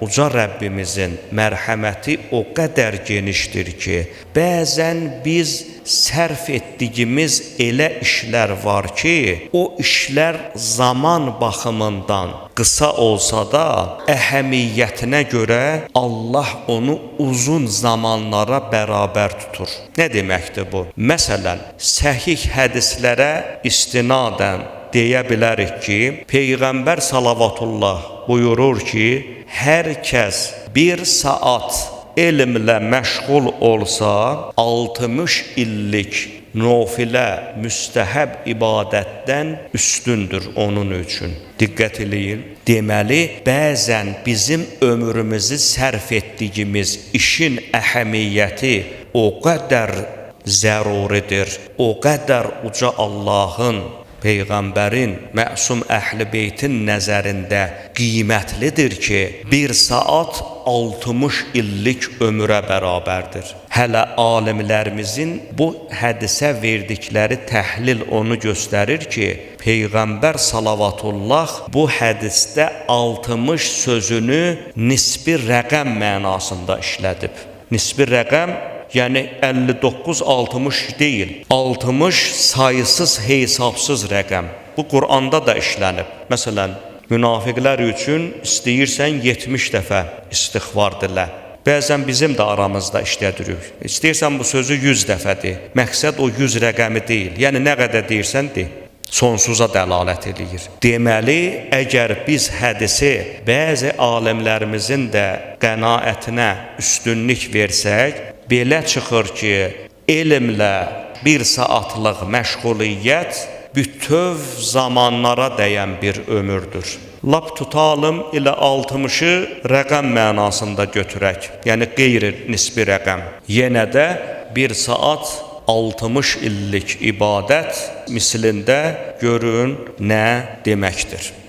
uca Rəbbimizin mərhəməti o qədər genişdir ki, bəzən biz sərf etdiyimiz elə işlər var ki, o işlər zaman baxımından qısa olsa da, əhəmiyyətinə görə Allah onu uzun zamanlara bərabər tutur. Nə deməkdir bu? Məsələn, səhih hədislərə istinadən deyə bilərik ki, Peyğəmbər salavatullah buyurur ki, hər kəs bir saat elmlə məşğul olsa, 60 illik nofilə, müstəhəb ibadətdən üstündür onun üçün. Diqqət eləyin. Deməli, bəzən bizim ömrümüzü sərf etdiyimiz işin əhəmiyyəti o qədər zəruridir, o qədər uca Allahın, Peyğəmbərin, məsum əhl-i beytin nəzərində qiymətlidir ki, bir saat 60 illik ömrə bərabərdir. Hələ alimlərimizin bu hədisə verdikləri təhlil onu göstərir ki, Peyğəmbər salavatullah bu hədisdə 60 sözünü nisbi rəqəm mənasında işlədib. Nisbi rəqəm, yəni 59-60 deyil, 60 sayısız, hesabsız rəqəm. Bu Quranda da işlənib. Məsələn, münafiqlər üçün istəyirsən 70 dəfə istiğfar dilə. Bəzən bizim də aramızda işlədirik. İstəyirsən bu sözü 100 dəfə de. Məqsəd o 100 rəqəmi deyil. Yəni nə qədər deyirsən de. Sonsuza dəlalət eləyir. Deməli, əgər biz hədisi bəzi alimlərimizin də qənaətinə üstünlük versək, belə çıxır ki, elmlə bir saatlıq məşğuliyyət bütöv zamanlara dəyən bir ömürdür. Lap tutalım ilə 60-ı rəqəm mənasında götürək, yəni qeyri-nisbi rəqəm. Yenə də bir saat 60 illik ibadət mislində görün nə deməkdir.